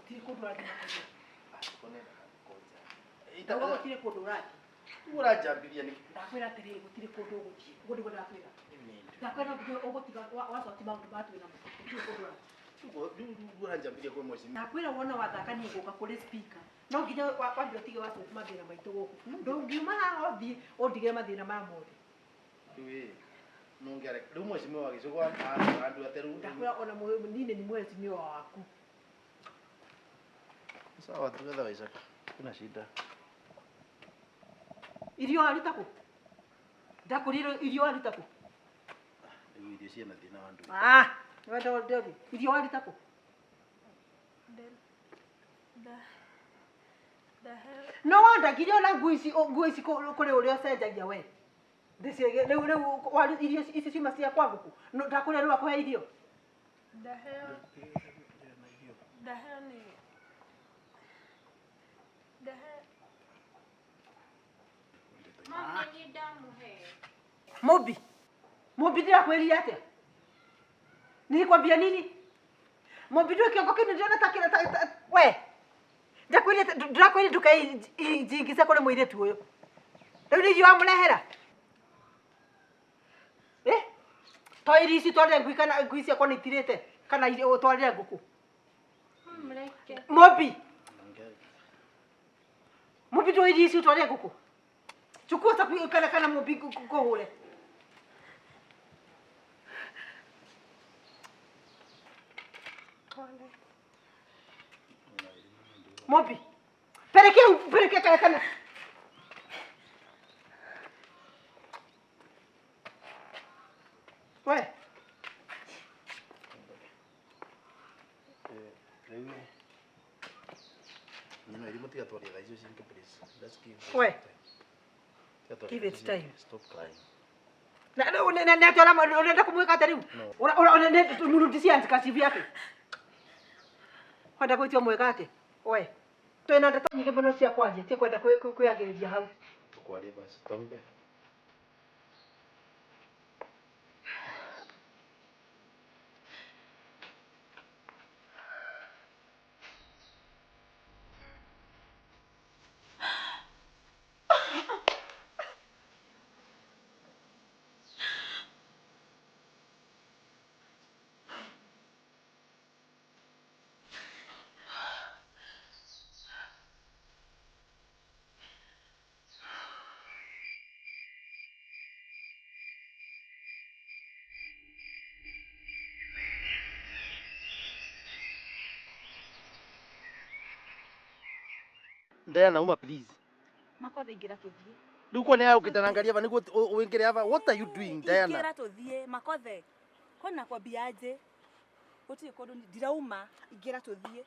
Gũtirĩ kũndũ ũrathiĩ Makothe. Ndauga gũtirĩ kũndũ ũrathiĩ. Ũranjambithia nĩkĩ? Ndakwĩra atĩrĩrĩ gũtirĩ kũndũ ũgũthiĩ. Ũguo nĩguo ndakwĩra. Ndakwĩra no nginya ũgũtiga wacoti maũndũ maya twĩ namo. Gũtirĩ kũndũ ũrathiĩ. Rĩu ũranjambithia kwĩ mheshimiwa. Ndakwĩra wona wathaka niĩ ngũka kũrĩ speaker. No nginya wambe ũtige wacoti mathĩna maitũ gũkũ. Ndũngiuma haha ũthiĩ ũndigĩre mathĩna maya mothe. Rĩu ĩ, nũngĩareka. Rĩu mheshimiwa wa gĩcũgũ andu ate rĩu. Ndakwĩra ona niĩ nĩ mheshimiwa waku. Sawa tu wetha Isaac. Kuna shida. Irio waruta kũ? Ndakũrire irio waruta kũ? Rĩu irio ciĩna thĩna wa andũ. Ah, wenda ndĩothe. Irio waruta kũ? No wandagire ona nguo ici nguo ici kũrĩ ũrĩa ũcenjagia we. Ndĩciĩge rĩu rĩu waru irio ici ciuma cia kwa ngũkũ. No ndakũrĩa rĩu akũhe irio. Ndaheo nĩ ndaheo. Mami nĩ ndamũhe. Mũmbi. Mũmbi ndĩrakwĩrire atĩa? Nilikwambia nini? Mũmbi ndũĩ kĩongo kĩu nĩndĩrona ta kĩra ta we. Ndakwĩrire ndĩrakwĩrire ndũkeijingice kũrĩ mũirĩtu ũyũ. Rĩu nĩ irio wamũrehera? Eh? To irio ici twarĩre ngui kana ngui ciakwa nĩ itirĩte kana irio ũtwarĩre ngũkũ. Mũreke. Mũmbi. Mũmbi ndũĩ irio ici ũtwarĩre ngũkũ. Chukua ta kana kana mũmbi ngũhũre. Pole. Mũmbi. Pelekea pelekea kana kana. We. Rĩu nyina irimũ tiga twarie thaa icio cinke please. Let's give We. time. Tiga twarie Give it thaa icio time. cinke. Stop crying. Na na na na na unaenda kumweka hata rĩu? No. Ura ura mrudishie handkerchief yake. Kwenda gwĩtio mwega atĩ? We. Twĩna ndeto nyingĩ mũno cia kwaria, ti kwenda kwĩagĩrĩria hau. Tũkwarie basi. Twambe. Diana uma please. Makothe ingĩra tũthiĩ. Rĩu kwa nĩ ũkĩte na ngari ava nĩguo ũingĩre ava. What are you doing Diana? Ingĩra tũthiĩ Makothe. Kwani nakwambia aje? Gũtirĩ kũndũ ndirauma. Ingĩra tũthiĩ.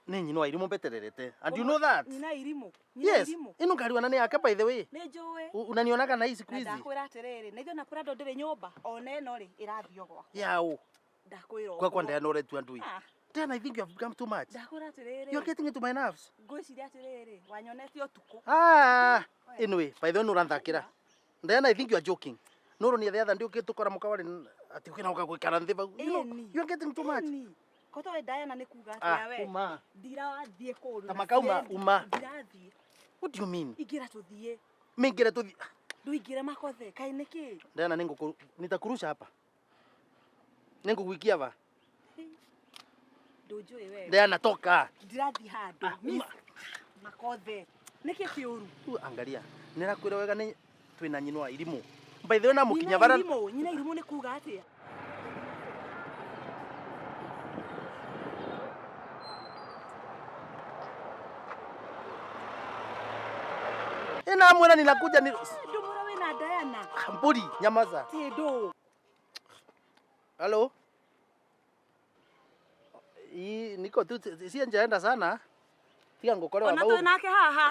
Nĩ nyina wa irimũ mbetererete. And you know that? Nyina irimũ. Nyina Yes. irimũ. Ĩno ngari wana nĩ yake by the way. Nĩ njũĩ. Unanionaga na hii siku Na hizi? ndakwĩra atĩrĩrĩ, na ithuĩ nakwĩra andũ ndĩrĩ nyũmba. Ona ĩno rĩ, ĩrathiĩ o gwakwa. Yao. Ndakwĩra Kwa kwa ũguo. Diana ũretua ndui. Ah, Diana I think you have become too much. ndakwĩra atĩrĩrĩ. You are getting into my nerves. Ngwĩciria atĩrĩrĩ, wanyonete ũtukũ. Ah, anyway, by the way nũranthakĩra. Diana I think you are joking. Nũronia the other day ũkĩtũkora mũkawarĩ atĩ ũkĩna ũka gwĩkara nthĩ vau. You know, Ĩni. you are getting too much. Ĩni. Koto we Diana nĩ kuga Ah, atĩa we? uma. Ndirathiĩ kũndũ. Ta na makauma, siendi. uma. Ndirathiĩ. What do you mean? Ingĩra tũthiĩ. Mingĩre tũthiĩ. Ndũingĩre Makothe, kaĩ nĩkĩ? Diana nĩngũkũ nitakurusha hapa. Nĩngũgwikia va. Ndũnjũĩ we. Diana toka. Ndirathiĩ handũ. Ah, uma. Makothe. Nĩkĩ kĩũru? Tu angalia. Nĩrakwĩra wega nĩ twĩna nyina wa irimũ. By the way namũkinya Nyina bara. irimũ, nyina irimũ nĩ kuga atĩa? Ĩna mwĩra ninakuja ni Ndũmũra wĩna Diana. mbũri nyamaza. Ti ndũ. Hello. Hii niko tu si njaenda sana. Tiga ngũkore Ona wa twĩ nake haha.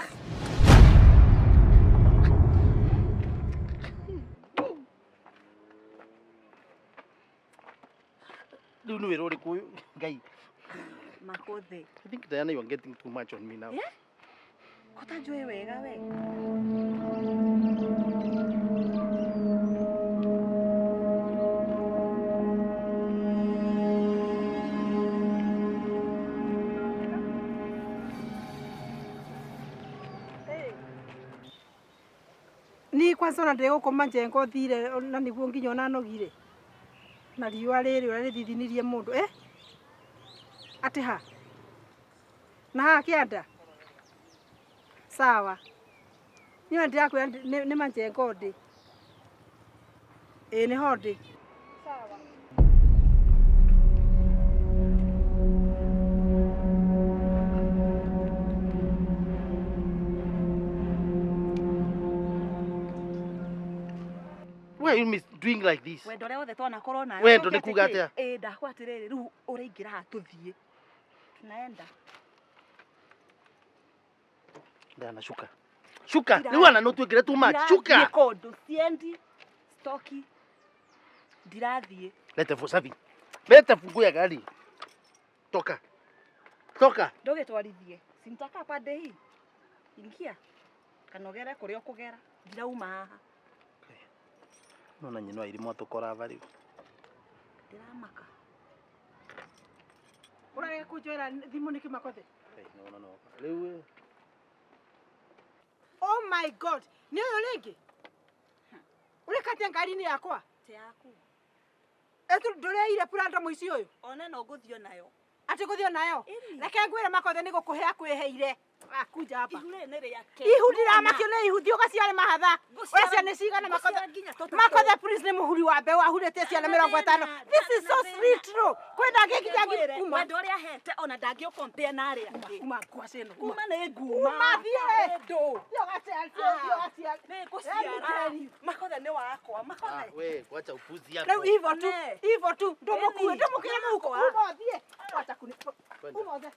Rĩu nĩ wĩra ũrĩkũ ũyũ? Ngai. Makothe. I think Diana you are getting too much on me now. Yeah? Kota njũĩ wega we. Ni kwanza ona ndĩ gũkũ Majengo thire na nĩguo nginya ona nogire. Na riũa rĩrĩ ũrĩa rĩthithinirie mũndũ. Eh? Atĩ ha? Na haha kĩanda? Sawa. Niĩ ona ndĩrakwĩra nĩ Majengo ndĩ. Ĩĩ nĩho ndĩ. Sawa. Why are you doing like this? Wendo ũrĩa wothe twanakorwo nayo. Wendo nĩ kuga atĩa? Ĩĩ ndakwa atĩrĩrĩ rĩu ũraingĩra haha tũthiĩ. Tunaenda. Diana, shuka. Shuka. Rĩu ana no twĩkĩre too much. Shuka. Ndirathiĩ kũndũ siendi stoki. Ndirathiĩ. Lete safi. Lete funguo ya gari. Toka. Toka. Ndũgĩtwarithie. Sinitaka pande hii. Ingia. Kana ũgere kũrĩa ũkũgera. Ndirauma haha. Nona nyina wa irimũ atũkora ava rĩu. Ndiramaka. Ũrarega kũnjoera thimũ nĩkĩ Makothe? Hey, no, no, no. Rĩu Oh my God! Nĩ ũyũ rĩngĩ? Ũreka atĩa ngari-inĩ yakwa? Te yaku. Ĩtu ndũreire Prado mũici ũyũ? Ona no ngũthiĩ nayo. Atĩ gũthiĩ nayo? Ĩni. Reke ngwĩre Makothe nĩ gũkũhe akwĩheire. Akuja hapa. Ihu rĩrĩ nĩ rĩake. Ihu ndiramakio nĩ ihu, thiĩ ũgaciare mahatha. Ngũciara- Ũrĩa ciana cigana Makothe? ngũciara nginya tũtatũ. Makothe please nĩ mũhuri wa mbeũ ahurĩtie ciana 50. This is so sweet no. Kwĩna angĩ nginya Ngwĩre, kuma. wendo ũrĩa ahete ona ndangĩũkompea na arĩa angĩ. Kuma ngwaci ĩno. Kuma. Kuma nĩ nguma. Kuma thiĩ. Ndũ. Thiĩ ũgaciare, thiĩ ũgaciare. Nĩ Let me ngũciara. tell you. Makothe nĩ wakwa. ah, Makothe. we wacha upuzi yako. Rĩu hivyo tu, Ne. hivyo tu. Ndũmũkue, Ĩni. ndũmũkĩre mũhuko. Yakwa. Uma ũthiĩ. Wacha kuni. Kwenda. Uma ũthiĩ.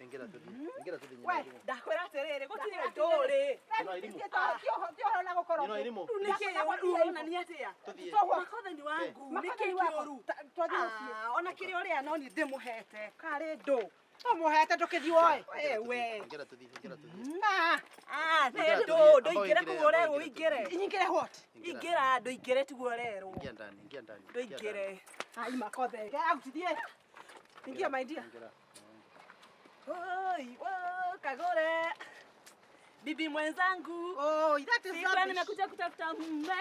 Ingĩra tũthiĩ. Ingĩra tũthiĩ nyina We. wa irimũ. Ndakwĩra atĩrĩrĩ gũtirĩ ndũrĩ. Nyina wa irimũ. Nyina wa irimũ. Rĩu nĩkĩ ũronania atĩa? Tũthiĩ. Makothe nĩ wangu. Nĩkĩ kĩũru? Ah, ona kĩrĩa ũrĩa no niĩ ndĩmũhete. Karĩ ndũ. Ũmũhete ndũkĩthiĩ woe. Wewe. Ingĩra tũthiĩ, ingĩra tũthiĩ. Ah, Ah, nĩ Ingĩra ndũ, tũthiĩ. ndũingĩre Amba kũu ũingĩre, ũrerwo amba ũingĩre. nyingĩre what? Ingĩra ndũingĩre tiguo ũrerwo. Ingia ndani, ingia ndani. ingia Ndũingĩre. ndani. Ai Makothe. Get out thiĩ. Ingia my dear. Ingĩra. Oi, wo, kagore. Bibi mwenzangu. Oh, that is Sikuwa rubbish. nimekuja kutafuta mume.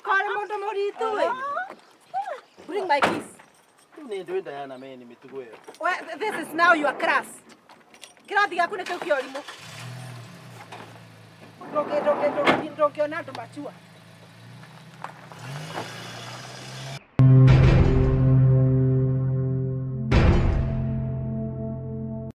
Kore mũndũ mũritũ ĩ. Bring my keys. Rĩu nĩ ndũĩ Diana me nĩ mĩtugo ĩyo. Well, this is now your class. Kĩrathi gĩaku nĩ kĩu kĩa ũrimũ. Ndũngĩona andũ machua.